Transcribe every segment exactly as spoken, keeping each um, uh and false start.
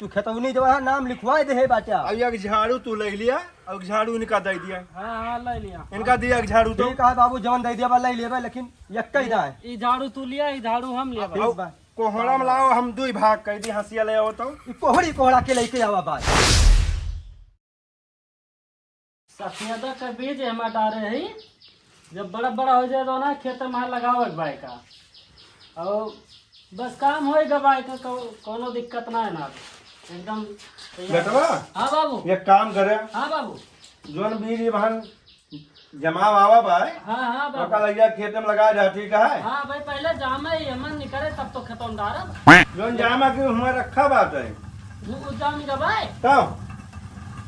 तू खेतौनी जवन है नाम लिखवाए देहे बाटा। अब एक झाड़ू तू ले लिया और झाड़ू इनका दे दिया। हाँ, हाँ, ले लिया। इनका दिया एक झाड़ू तो। ठीक है बाबू, जवन दे दिया बा ले लेबे, लेकिन यक्का ही ना है। ई झाड़ू तू लिया, ई झाड़ू हम लेबे। ठीक बा। कोहड़ा में लाओ, हम दुई भाग कर दी, हंसिया ले आओ तो। ई कोहड़ी कोहड़ा के लेके आवा बाय। सफेदा का बीज हमार डारे है, जब बड़ा बड़ा हो जाए तो ना खेत में लगावे के बाय का। और बस काम होए गा बाय का, कौ-, कौनो दिक्कत ना है ना, एकदम तैयार। बेटवा, हाँ बाबू। एक काम करे। हाँ बाबू। जौन बीज ये बहन जमा आवा बाय, हाँ, हाँ बाबू। ओका लइया खेत में लगा दे, ठीक है? हाँ भाई, पहले जामे ही हमन निकले तब तो खेतों में डारब। जौन जामा के हुआ रखा बात है। वो जाम गवाए। तब?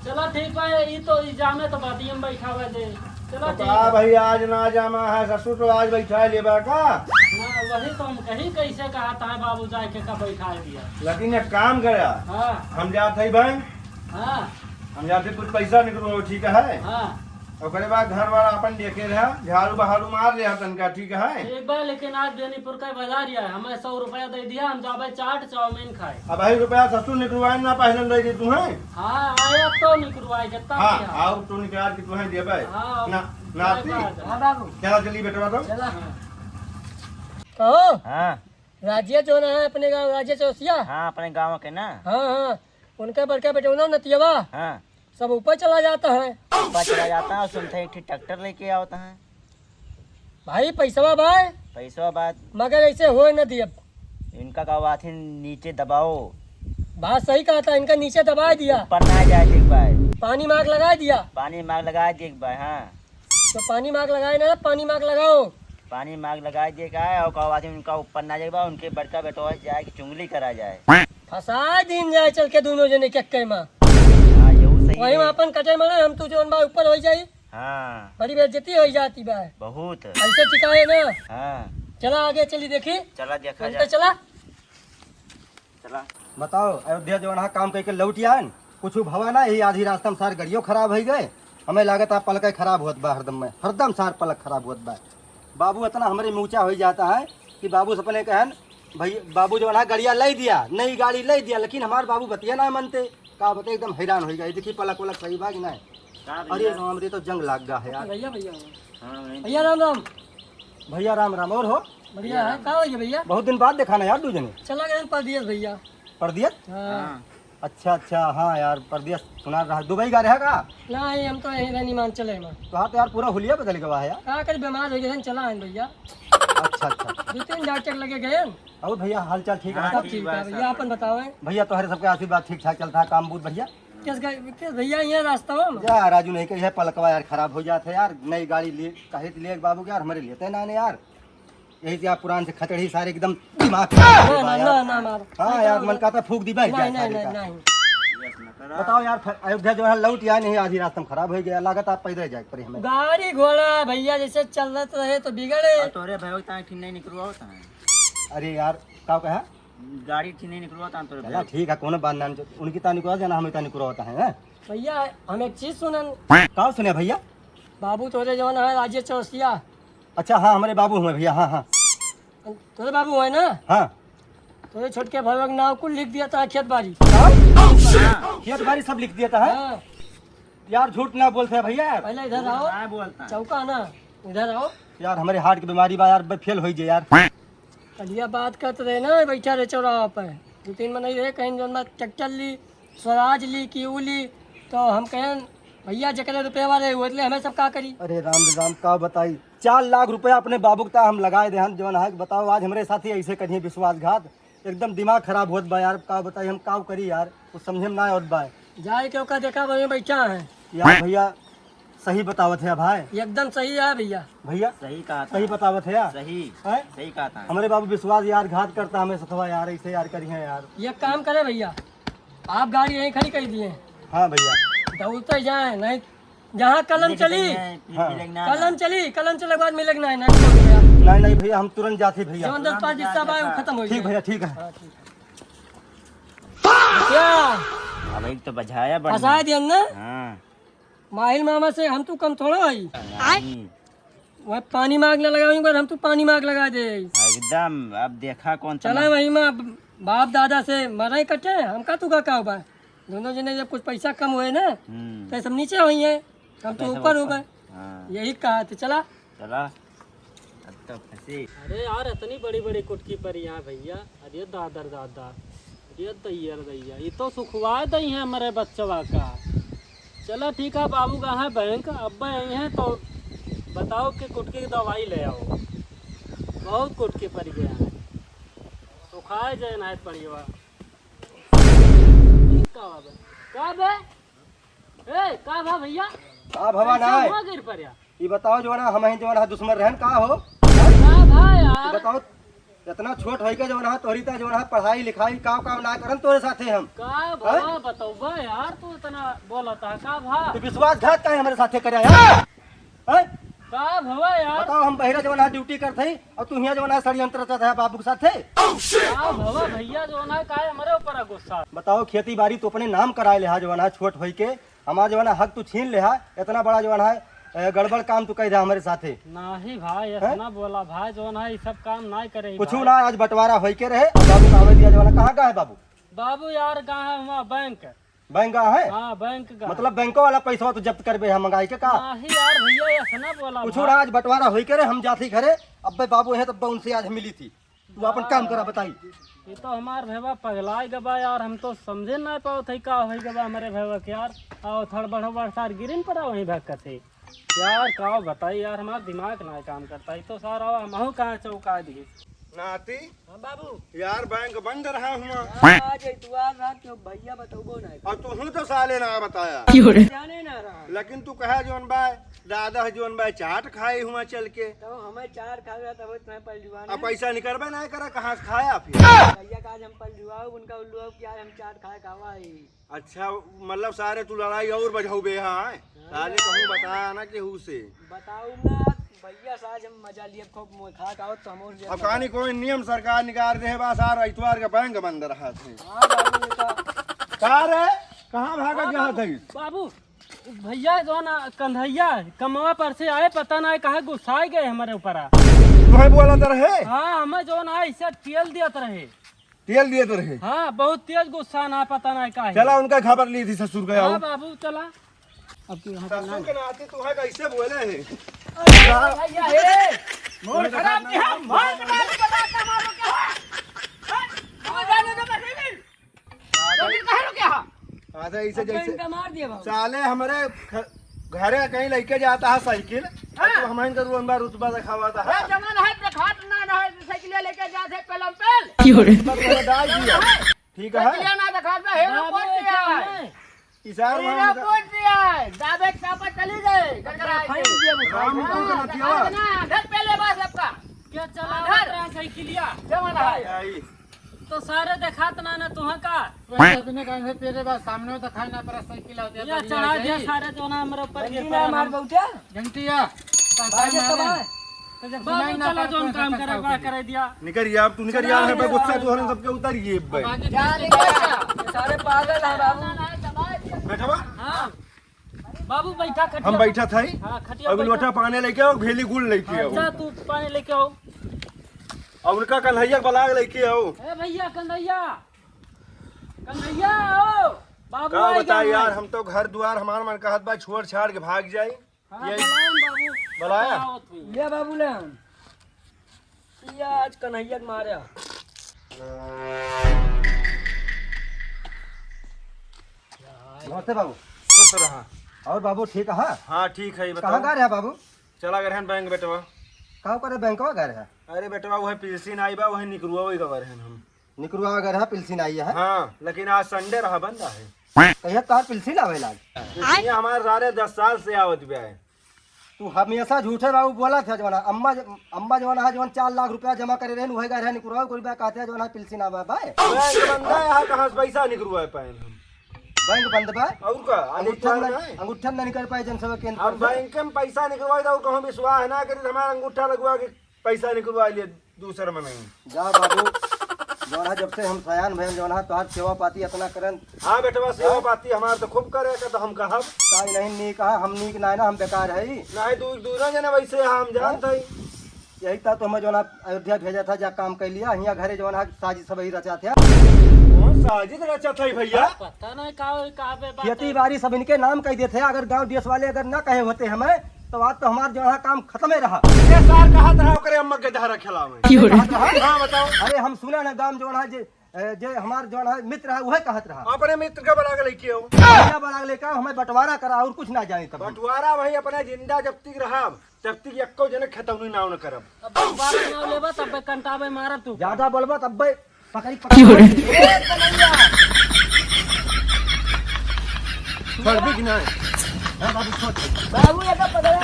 चला ठीक बा, ई तो ई जामे तो बाटी हम बैठावे दे। चला तो ठीक का बा। भैया, आज ना जामा है ससुर, तो आज बैठा लेबा का? ना, वही तो हम कहीं कैसे कहा था बाबू जाए के का बैठा दिया। लेकिन एक काम करा, हाँ। हम जात है बहन, हाँ। हम जाते कुछ पैसा निकलो, ठीक है? हाँ। ओकरे बाद घर वाला अपन देखे रहा, झाड़ू बहारू मार रहा तनका, ठीक है? ठीक बा, लेकिन आज बेनीपुर का बाजार है, हमें सौ रुपया दे दिया, हम जाबे चाट चाउमीन खाए। अब भाई रुपया ससुर निकलवाए ना, पहले दे दी तू है। हाँ, आया तो निकलवाए, कितना हाँ, दिया? आओ तो निकाल के तू है देबे। हाँ, ना, ना ठीक आती। बा। हाँ बाबू। चला चली बेटवा तो। चला। कहो, हाँ। राजिया जो ना है अपने गाँव, राजिया चौसिया। हाँ, अपने गाँव के ना। हाँ, हाँ। उनका बड़का बेटौना नतियवा। हाँ। सब ऊपर चला जाता है। ऊपर चला जाता है, सुनते हैं, एक ठे ट्रैक्टर लेके आवता है। भाई, पैसवा बाय। पैसवा बात। मगर ऐसे होए न दियब। इनका का बात है, नीचे दबाओ। बात सही कहा था, इनका नीचे दबा दिया। ऊपर ना जाए देख भाई। पानी मार लगा दिया। पानी मार लगा देख भाई, हाँ। तो पानी माग लगाए ना, पानी माग लगाओ। पानी माग लगाए दिए का है, और का बात है, उनका ऊपर ना जाए बा, उनके बड़का बेटवा जाए कि चुंगली करा जाए। फंसा दिन जाए चल के दोनों जने के कई माँ। हाँ, यहू सही वही है। में अपन कटे मारे, हम तू जौन बा ऊपर हो जाई। हाँ। बड़ी बेइज्जती हो जाती बा। बहुत। ऐसे चिकाए ना। हाँ। चला आगे चली देखी। चला देखा उनका जाए। चला। चला। बताओ, अयोध्या जवन हा काम कइके लौटि आएन, कुछु भवा ना, यही आधी रास्ता में सार गड़ियो खराब होइ गए। हमें लागत है पलक खराब होत बा हरदम में, हरदम सार पलक खराब होत बा। बाबू इतना हमरे में ऊँचा होइ जाता है कि बाबू से अपने कहन, "भाई, बाबू जवन हा गड़िया लइ दिया, नई गाड़ी लइ दिया," लेकिन हमार बाबू बतिया ना मनते। का बता, एकदम हैरान होइ गए। देखी पलक वलक सही बा कि ना? का अरे भैया? राम रे, तो जंग लाग गा है यार। भैया, भैया। हाँ, वही। भैया राम राम। भैया राम राम, और हो? बढ़िया है, का होइ गया भैया? बहुत दिन बाद देखा ना यार दू जने। चला गए परदेस भैया। परदेस? हाँ। हाँ। अच्छा, अच्छा, हाँ यार, परदेस सुना रहा। दुबई गा रहा का? नहीं, हम तो यहीं रहनी मान चले में। तो हाँ, तो यार पूरा हुलिया बदल गवा है यार। का करी, बीमार होइ गए, चला आइन भैया। अच्छा, अच्छा। दो तीन डॉक्टर लगे गए। और भैया, हाल चाल ठीक है? हाँ, सब ठीक ठीक बा, है, भैया, सब अपन बताओ। भैया, तोहरे सबके आशीर्वाद ठीक ठाक चलता है, काम बूत भैया। किस गा-, किस भैया, ये रास्ता में? जा, राजू नहीं कही है, पलकवा यार खराब हो जात है यार, नई गाड़ी लिए, कहे ले बाबू के यार, हमरे लेते ना ने यार, यही से आप पुरान से खचड़ी सारे एकदम दिमाग खराब हो ना, गया ना, यार। ना, ना, मारो। हाँ नहीं, यार, ना, मन ना। कहता फूक दी भाई, नहीं, जा नहीं, सारे नहीं, का। नहीं। बताओ यार, फ-, अयोध्या जो है लौट आए नहीं, आधी रास्ता में खराब हो गया, लागत आप पैदल जाए पड़े हमें। गाड़ी घोड़ा भैया जैसे चलत रहे तो बिगड़े। और तोरे भाई उतना ठीक नहीं निकलवा होता है। अरे यार, का कहा? गाड़ी ठीक नहीं निकलवा होता है तोरे चला भाई। ठीक है, कोनो बात ना, उनकी तानी को जाना, हमें तानी को होता है, हैं? भैया, हम एक चीज सुनन। का सुने भैया? बाबू तोरे जवन है राजे चौरसिया। अच्छा, हाँ, हमरे बाबू हुए भैया, हाँ, हाँ। तोरे बाबू हुए ना? हाँ। तोरे छोटके भैया के नाव कुल लिख दिया था खेत बाड़ी। का? खेत बाड़ी सब लिख दिया था, हैं? हाँ। यार, झूठ ना बोलते हैं भैया यार। पहले इधर आओ। ना बोलता। चौका ना, इधर आओ। यार, हमरे heart के बीमारी बा यार, फेल होइ जे यार। कलिया बात करत रहे ना, बैठा रहे चौराहा पे। दो तीन मनई रहे, कहीं जौन बा ट्रैक्टर ली, स्वराज ली कि ऊ ली, तो हम कहें, "भैया, जेकरे रुपया रहे, वो ले, हमें सब का करी?" अरे राम रे राम, का बताई, चार लाख रुपया अपने बाबू के ता हम लगाए दे हन, जौन है कि बताओ, आज हमरे साथी ऐसे करिए विश्वासघात, एकदम दिमाग खराब होत बा यार, का बताई, हम का करी यार, कुछ समझे में ना आवत बा। जाए के ओका देखा, वहीं बैठा है। यार भैया, सही बतावत है भाई। एकदम सही है भैया। भैया, सही कहा था। सही बतावत है यार। सही। हैं? सही कहा था। हमरे बाबू विश्वास यार घात करता हमें सथवा यार, ऐसे यार करी है यार। ये काम करे भैया, आप गाड़ी यहीं खड़ी कर दिए। हाँ भैया। दौड़ते जाए, नहीं जहाँ कलम चली, हाँ। कलम चली, कलम चले के बाद मिले के नहीं, नहीं। नहीं, नहीं भैया, हम तुरंत जाते भैया। जौन दस पाँच हिस्सा बा, वो खत्म हो ठीक गया। भैया, ठीक है। हाँ, ठीक है। क्या? अब एक तो बजाया बढ़िया। फंसा दिया ना? हाँ। माहिल मामा से हम तू कम थोड़ा हई। नहीं। वह पानी माग ना लगाओ, एक बार हम तू पानी माग लगा दे। एकदम, अब देखा कौन चला तना- वही में अब बाप दादा से मरई कटे, हमका तू का, का बा? दोनों जने जब कुछ पैसा कम होए ना, हम्म। तो सब नीचे होई है, हम तो पैसा ऊपर हो ऊपर। गए। हाँ। यही कहा तो चला। चला। अब तो फंसी। अरे यार, इतनी बड़ी बड़ी कुटकी परी यहाँ भैया। अरे दादर दादा, अरे दैया रे दैया, ये तो सुखवा दई है हमारे बच्चवा का। चला ठीक है, बाबू का है बैंक, अब आई हैं तो बताओ कि कुटकी की दवाई ले आओ। बहुत कुटकी परी गया है, सुखाए जाए ना पड़ियवा। का बा बे? का बे? ए, का भा भैया? का भवा कैसे ना है? हुआ गिर पड़या? ई बताओ जवन है, हमहीं जवन है दुश्मन रहन का हो? का भा ई यार? बताओ, इतना छोट होई के जवन है तोहरी ता जवन है पढ़ाई लिखाई काम काम ना करन तोरे साथे हम। का हैं? भा बतउबा यार, तू इतना बोलत है का भा? तू विश्वासघात काहे हमरे साथे करे यार? हैं? का भवा यार? बताओ, हम बहिरा जवन है ड्यूटी करत हई और तू हियाँ जवन है षड्यंत्र रचत है बाबू के साथे। का भवा भैया जवन है काहे हमरे ऊपर गुस्सा? बताओ, खेती बारी तू अपने नाम कराए लेहा जवन है छोट होई के, हमार जवन है हक तू छीन लेहा, इतना बड़ा जवन है, ए, गड़बड़ काम तू कइ देहा हमरे साथे। नाही भाई, ऐसा हैं? ना बोला भाई, जवन है ई सब काम नाही करे कुछ भाई। ना, आज बंटवारा होई के रहे, अब बाबू का आवे दिया जवन है, कहाँ का है बाबू? बाबू यार, कहाँ है वहाँ बैंक? बैंक का है? हाँ, बैंक का। मतलब बैंको वाला पैसा तो जब्त करबे हम मंगाई के का? नाही यार भैया, ऐसा ना बोला कुछ भाई। ना, आज बंटवारा होई के रहे, हम जात ही घरे, अब्बे बाबू हैं तब उनसे आज मिली थी। तू अपन काम करा, बताई। ये तो हमार भैया पगलाए गबा यार, हम तो समझे ना पावत है का होई गबा हमारे भैया के यार। आओ थड़ बढ़ो बड़ सार गिरिन पड़ा वहीं भक्का से। यार का बताई यार, हमार दिमाग ना काम करता है, तो सारा हमहू कहाँ चौका दिए। नाती, हाँ बाबू। यार बैंक बंद रहा हुआ। हाँ, आज इतवार रहा, क्यों भैया बतौबो ना। और तू हूँ तो साले ना बताया। क्यों रे? जाने ना रहा। लेकिन तू कहा जौन बा, दादा जौन बा चाट खाए हुआ चल के। तब हमें चाट खा गया, तब तुम्हें पलटुआ अब ने। पैसा निकलबे ना करा, कहाँ से खाया फिर? भैया का आज हम पलटुआ, उनका उल्लुआ कि आज हम चाट खाए खावा ही। अच्छा, मतलब सारे तू लड़ाई और बढ़ाउबे, हाँ? साले कहूँ बताया ना केहू से। बताऊ ना, भैया साज हम मजा लिए खूब, मोए खा के आओ तो हम और अब कहानी कोई नियम सरकार निकाल दे बा, सार इतवार का बैंक बंद रहा थे। हाँ बाबू, ये तो का रे? कहाँ भागा गया था? बाबू, भैया जौन कन्हैया कमवा पर से आए, पता ना काहे गुस्साए गए हमारे ऊपर। तुम्हें बोलत रहे? हाँ, हमें जौन है इसे तेल दियत रहे। तेल दिए तो रहे। हाँ, बहुत तेज गुस्सा ना, पता ना काहे। चला, उनका खबर ली थी ससुर का, हाँ आओ। बाबू, चला। अब तू यहाँ से ससुर ना के नाते तू है, कैसे बोले है? अरे भैया, हे, मोर खराब के हम मार मार के बता का मारो क्या है? हैं? समझ आने दो, बस नहीं। तो फिर कहाँ रुके हाँ? अच्छा, इसे अब जैसे इनका मार दिया बाबू। साले हमारे ख-, घरे कहीं लेके जाता है साइकिल, हाँ। तो हम इनका रुतबा, रुतबा दिखावा था। अरे जवान है, देखात ना, ना है, साइकिल लेके जाते पेलम पेल। क्यों रे? रुतबा तो डाल दिया। ठीक है। साइकिल ना देखात ना, हीरो बाबू, कौन ये दिया क्या है? है? इशारा हीरो मार कौन दिया है? दाबे चापा चली गए, गड़गड़ा के। राम को ना दिया। ना, घर पे ले बस सबका। क्या चला रहा है साइकिलिया? जवान है। आई। तो सारे देखात ना, ना तुहा का? वैसे अपने कान से तेरे बात सामने तो खाए ना पड़ा, साइकिल आते या चढ़ा दिया सारे जो ना हमरे ऊपर गिर पड़ा। मार बहुते। घंटिया। बाजे तो बाजे। तो जब बाबू सुनाई ना चला पड़ा, जोन तो काम करे, बा करे दिया। निकर यार, तू निकर यार, है भाई, गुस्सा तो हरन सबके उतर गए भाई। जा निकर। सारे पागल है बाबू। बैठा बा? हाँ। बाबू बैठा खटिया हम पर। बैठा था ही। हाँ, खटिया अब बैठा। लोटा पानी लेके आओ, भेली गुड़ लेके आओ। अच्छा, तू पानी लेके आओ। अब उनका कन्हैया के बलाग लेके आओ। ए भैया कन्हैया, कन्हैया आओ। बाबू का आए बताई गए यार, हमारे। हम तो घर दुआर हमार मन कहत बा छोड़ छाड़ के भाग जाई। हाँ, ये बलाएं बाबू। बलाया? आओ तू। ले बाबू ले हम। ये आज कन्हैया के मारे। नमस्ते बाबू। खुश रहा। और बाबू ठीक है? हाँ, ठीक है, बताओ। कहाँ गा रहे हैं बाबू? चला गए रहन बैंक बेटवा। का करे बैंकवा गा रहे हैं? अरे बेटवा, वही पिलसिन आई बा, वही निकरुआ वही गवा रहन हम। निकरुआ गा रहे हैं, पिलसिन आई है? हाँ, लेकिन आज संडे रहा, बंद है। कहिया तार पिलसिन आवे लाग? पिलसिन हमारे सारे दस साल से आवत बा है। तू हमेशा झूठे बाबू बोला था जवाना। अम्मा ज-, अम्मा जवाना है जवान चार लाख रुपया जमा करे रहन, वही गा रहे निकरुआ, कोई बा कहते हैं जवाना पिलसिन आवा बा। बैंक बंद है, यहाँ कहाँ से पैसा निकरुआ पाए हम? बैंक बंद बा। और का? आज अंगूठा इतवार ना, ना है। अंगूठा ना निकल पाए जनसेवा केंद्र हम पर से। बैंक में पैसा निकलवाई तो कहूँ विश्वास ना करी, हमारा अंगूठा लगवा के पैसा निकलवा लिए दूसर में नहीं। जा बाबू, जौन है जब से हम सयान भयन जौन है तोहार सेवा पाती इतना करन। हाँ बेटवा, सेवा पाती हमार तो खूब करे के तो हम कहब। का नहीं नीक है, हम नीक ना है ना, हम बेकार है। नहीं, दू-, दूनो जने वैसे हम जानत हैं। यही ता तो हमें जौन है अयोध्या भेजा था, जा काम कर लिया, हियाँ घरे जौन है साजिश सब ही रचा था। कौन साजिश रचा था भैया? पता नहीं का, का बे बात खेती है। बाड़ी सब इनके नाम कह देते हैं। अगर गांव देश वाले अगर ना कहे होते हमें, तो आज तो हमारा जौन है काम खत्म ही रहा। ये सार कहा था ओकरे अम्मा के दहरा खिलावे। क्यों रे? हाँ, बताओ। अरे हम सुना ना गांव जौन है जे ए, जे हमार जौन है मित्र है, उहे कहत रहा। अपने मित्र का बना के लेके आओ। क्या बना के लेके आओ? हमें बंटवारा करा और कुछ ना जाने तब। बंटवारा भाई अपने जिंदा जब तक रहा, तब तक यक्को जने खतौनी नाव न करब। अब बंटवारा नाव लेबा तब बे कंटाबे मारब तू। ज्यादा बोलबा तब बे पकड़ी, पकड़ी। छोड़ दी कि ना? हाँ बाबू, छोड़। बाबू, ये तो पकड़ा।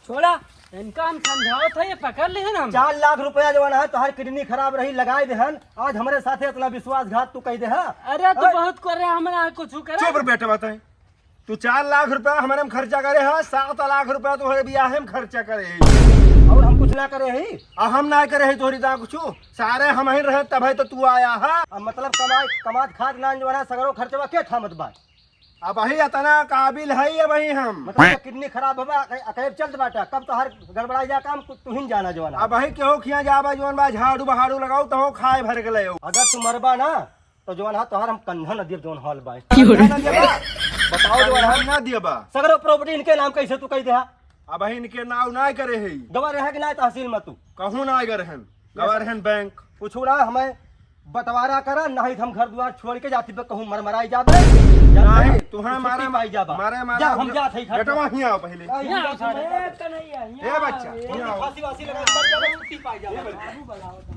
छोड़ा, इनका हम समझावत है, ये पकड़ लिहे ना हम। चार लाख रुपया जवन है, तोहार किडनी खराब रही, लगाए देहन। आज हमरे साथे इतना विश्वासघात तू कह दे है। अरे, तू हैं? बहुत कर रहा, हमरा कुछ करे। चुप रह बेटा, बताए। तू चार लाख रुपया हमरे में खर्चा करे है, सात लाख रुपया तोहरे बियाहे में खर्चा करे है। और हम कुछ ना करे है। आ, हम ना करे है तोहरी ता कुछ। सारे हम ही रहे, तब है तो तू आया है। अब मतलब कमाई, कमात खात ना जवन है, सगरो खर्चवा के ठामत बा। अबही अतना काबिल हई अबही हम। मतलब, किडनी खराब होबा, अकैब चलत बाटा, कब तोहार गड़बड़ाई जा काम, तू, तुहिन जाना जवन है। अबही केहू खिया जाबा जवन बा, झाड़ू बहारू लगाऊ, तहो खाए भर के ले। अगर तू मरबा ना, तो जवन है तोहार हम कंधा न दियब, जवन हाल बा। क्यों रे? कंधा न दियबा? बताओ जवन है। कंधा न दियबा। सगरो प्रॉपर्टी इनके नाम कैसे तू कह दे हा? अबही इनके नाव ना करे है। गवा रहे कि ना तहसील में तू? कहूँ ना गए रहन। गवा रहन बैंक। कुछ ना हमें बंटवारा करा, नहीं तो हम घर द्वार छोड़ के जाती पे कहूँ मरमराई जाबे। नहीं, तुहरा छुट्टी मारे पाई जाबा। मारे, मारे जा, हम जात हई घर बेटवा, हियाँ आओ पहले। हियाँ आओ, सारे। ए, कन्हैया, हियाँ ए, बच्चा, आओ। हियाँ आओ। फांसी वासी लगा के मर जाबे, छुट्टी पाई जाबे।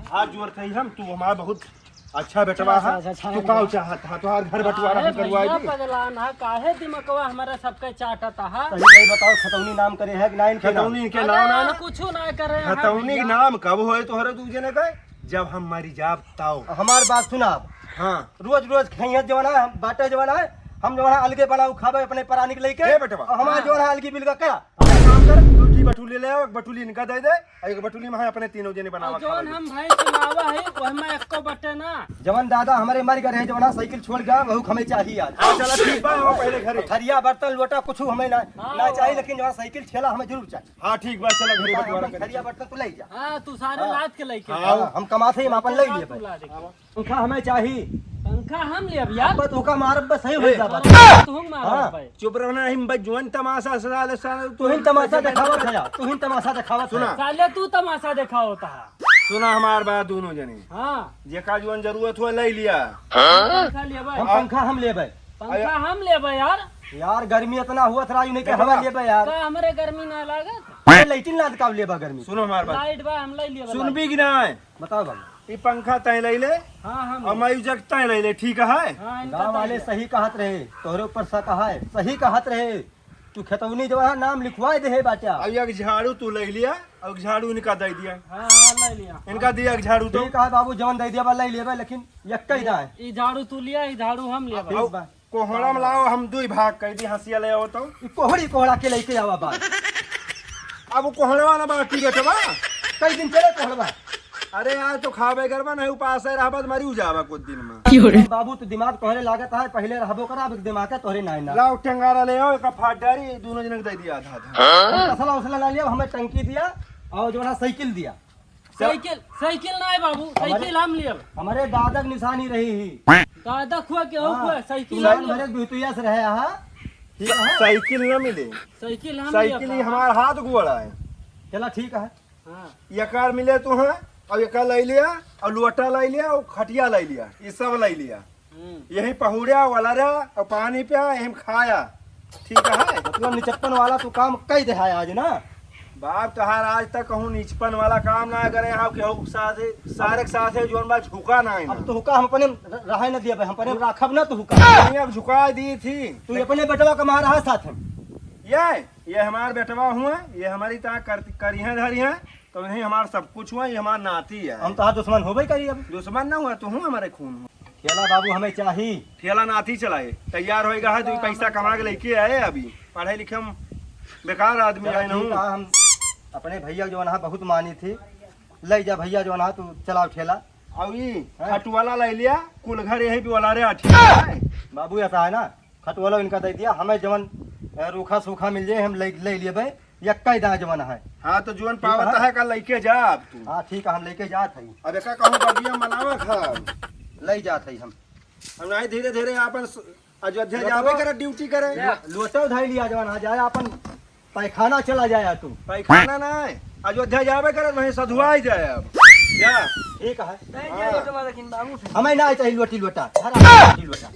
हाथ जोड़ के हम, तू हमारा बहुत अच्छा बेटवा है। अच्छा, अच्छा, तू का चाहत है? तोहार घर बंटवारा हम करवाए दी। पगलान है, काहे दिमकवा हमारा सबके चाटत है? सही सही बताओ, खतौनी नाम करे है कि ना इनके नाम? खतौनी इनके नाम ना, ना। कुछ ना करे हैं खतौनी के भैया। नाम कब होए तोहरे दू जने का? जब हम मरी जाब तब। हमार बात सुनाब। हाँ। रोज रोज खइया जवाना, हम बाटे जवाना है, हम जवाना अलगे बनाऊ खाबे अपने परानी के लेके। ए बेटवा। और हमार हाँ। जवाना अलगी बिलगा का। एक काम कर, दू ठी बटुली ले आओ, एक बटुली इनका दे दे, और एक बटुली में अपने तीनों जने बनावा और जौन खावा। हम भैंस चुनावा है, वह में एको बटे ना। जवन दादा हमारे मर गए रहे, जवना साइकिल छोड़ गया, वहू हमें चाहिए आज। हाँ, चला ठीक बा, आओ पहले घरे। थरिया बर्तन लोटा कुछ हमें ना, हाँ, ना चाहिए, हाँ। लेकिन जवन साइकिल ठेला हमें जरूर चाहिए। हाँ, ठीक बा, चला घरे बंटवारा करी। थरिया बर्तन तू ले जा। हाँ, तू सारे हाँ। लाद के लेके हाँ, आ। हम कमाते हैं, हम अपन ले लिए तू भाई। ला दे। पंखा हमें चाही। पंखा हम लेब यार। अब तोका मारब बस सही हो ए। जाबा। तू हम मारब हाँ। भाई। चुप रहना, हम बस जौन तमाशा साले, साले, तू ही तमाशा देखावत है यार, तू ही तमाशा देखावत है। सुना। साले तू तमाशा देखावत है। सुना हमार बात दोनों जने। हाँ। जेका जौन जरूरत हो ले लिया। पंखा लेबे। हम पंखा हम लेबे। पंखा हम लेबे यार। यार गर्मी इतना हुआ था, राजू नहीं के हवा लेबे यार। का हमरे गर्मी ना लागत? अरे लाइटिन लाद का लेबा गर्मी। सुनो हमार बात। लाइट बा, हम ले लेबे सुन लाइट। भी कि ना है? बताओ बाबू। ई पंखा तय ले ले, हाँ, हम और ले। मैं जग तय ले ले, ठीक है? हाँ, इनका गाँव तय वाले ले। सही कहत रहे, तोहरे ऊपर शक है, सही कहत रहे। तू खेतौनी जो है नाम लिखवाए दे है बाटा। अब एक झाड़ू तू ले लिया और झाड़ू इनका दे दिया। हाँ, हाँ, ले लिया। इनका दिया एक झाड़ू तो। ठीक है बाबू, जवन दे दिया बा ले लेबे, लेकिन एक ही दाए। ई झाड़ू तू लिया, ई झाड़ू हम लेबे। ठीक बा। कोहड़ा में लाओ, हम दुई भाग कर दी, हंसिया ले आओ तो। ई कोहड़ी कोहड़ा के लेके आवा बा। अब वो कोहड़वा ना बाटी बेटवा। कई दिन चले कोहड़वा? अरे यार, तो खाबे करबा, नहीं उपास है रहबा, तो मरी जाबा कुछ दिन में। क्यों रे? बाबू, तू दिमाग तोहरे लागत है, पहले रहबो करा, अब दिमाग है तोहरे नाई ना। लाओ, टंगारा ले आओ, एक फाट डारी, दोनों जने के दे दिया आधा आधा। हम तसला उसला ना लिया, हमें टंकी दिया, और जो है साइकिल दिया। साइकिल, साइकिल ना है बाबू, हमारे, साइकिल हम लेब। हमारे दादा के निशानी रही ही। दादा खुआ के हो हाँ, खुआ, साइकिल हम लेब। भरे बिहुतुया से रहे, हाँ। ठीक है? साइकिल ना मिले। साइकिल हम लेब। साइकिल ही हमार हाथ गोड़ा है। चला ठीक है। हाँ। ये कार मिले तू है, और ये कार ले लिया, और लोटा ले लिया, और खटिया ले लिया, ये सब ले लिया। हम्म। यही पहुड़िया वाला रहा और पानी पिया, यही में खाया। ठीक है? मतलब निचप्पन वाला तू काम कई दे है आज ना? बाप तोहार आज तक कहूँ निचपन वाला काम ना करे, हाँ, केहू साथे, सारे के साथे जौन बा झुका ना है अब ना। तो हुका हम अपने र-, रहे न दिया भाई, हम अपने राखब ना तो हुका। नहीं, अब झुका दी थी। तू अपने बेटवा का मारा है साथ में। ये, ये हमार बेटवा हुआ, ये हमारी ता कर, करी है धरी है। तो नहीं, हमार सब कुछ हुआ, ये हमार नाती है। हम तोहार दुश्मन होबे करी अब। दुश्मन ना हुआ, तू हूँ हमारे खून हुआ। ठेला बाबू हमें चाही। ठेला नाती चलाए, तैयार होएगा है, तू पैसा कमा के लेके आए, अभी पढ़े लिखे में बेकार आदमी चला है ना ठीक हूँ। है, हम अपने भैया जो ना बहुत मानी थी, ले जा भैया जो ना, तू चलाओ ठेला। और ये हाँ। खटवाला ले लिया, कुल घर यही पे वाला रे अठी। बाबू ऐसा है ना, खटवाला इनका दे दिया, हमें जवन, अ, रूखा सूखा मिल जाए, हम ले, ले लिए भाई। यक्का ही दाँय जवन है। हाँ, तो जवन ठीक पावत है। है का लइके जा अब तू। हाँ, ठीक है, हम लइके जात हई। अब एका कहूँ बगिया मनावा खा। लइ जात हई हम। हम नाहीं धीरे धीरे आपन स-, अयोध्या लोटवा जाबे करे, ड्यूटी करे। लो-, लोटो धइ लिया जवन, आ जाए आपन पैखाना चला जाए तू। पैखाना नाहीं, अयोध्या जाबे करे, वहीं सधुआई जाए अब। जा। ठीक है। नहीं, हाँ। ये लोटवा लेकिन बाबू फिर। हमें ना चाहिए लोटी लोटा। हर आदमी लोटी लोटा।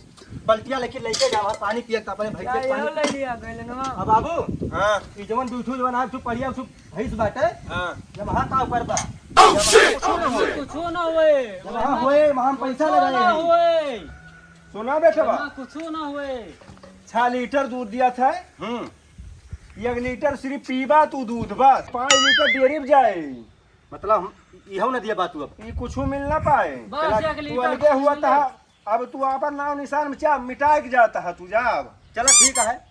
बल्टिया लेके लइके जावा, पानी पिए के अपने भैंस के पानी। ले लिया गइल ना। अब बाबू, हाँ। ई जवन दूठू जवन आप चुप पड़िया, चुप भैंस बाटे। हाँ। जब हाथ का ऊपर बा। Oh, shit! कुछो ना होए। कुछो ना होए। जब हाँ होए, वहाँ हम पैसा कुछो लगाए ना हैं। होए। सुना बेटवा। वहाँ कुछो ना होए। छह लीटर दूध दिया था। हम्म। एक लीटर सिर्फ पीबा तू दूध बस, पाँच लीटर डेयरी में जाए। मतलब हम इहो ना दिया बात तू अब। ई कुछो मिल ना पाए। बस चला, एक तू लीटर अलगे दूध हुआ मिले। तहा, अब तू आपन नाम निशान में क्या मिटाए के जाता है तू, जा अब। चला ठीक है,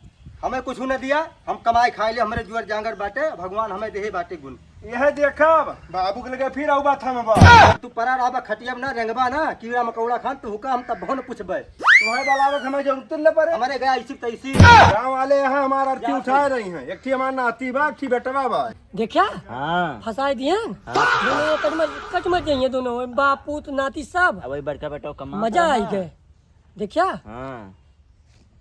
हमें कुछ न दिया, हम कमाए खाए ले, हमरे जुअर जांगर बाटे, भगवान हमें देहे बाटे गुण। यह देखब, बाबू के लगे फिर आऊ बात हम बा। तू परा रहबा खटिया में ना रेंगबा ना, कीड़ा मकोड़ा खान, तू हुका हम तब न पूछबे। तुम्हें बलावे के हमें जरूरत न पड़े। हमारे गया ऐसी तैसी। गाँव वाले यहाँ हमारा अर्थी जा उठाए फिर। रही हैं, एक ठी हमारा नाती बा, एक ठी बेटवा बा। देखा? हाँ। फंसाए दिए हैं। हाँ। दोनों ये कट मर, कट मर जाइए दोनों, बाप पूत नाती सब। अब वही बड़का बेटा कमा मजा आई गए। देखा? हाँ।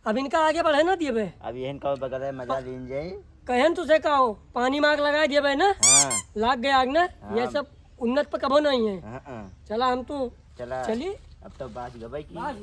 अब इनका आगे बढ़े ना दिए बे। अब यहन का बगल है, मजा लीन जाई। कहन तुझे का हो, पानी में आग लगा दिए बे ना। हाँ। लाग गए आग ना, हाँ। ये सब उन्नत पे कबो नहीं है। हाँ, हाँ। चला हम तो चला। चली। अब तो बाज गबई की। बाज।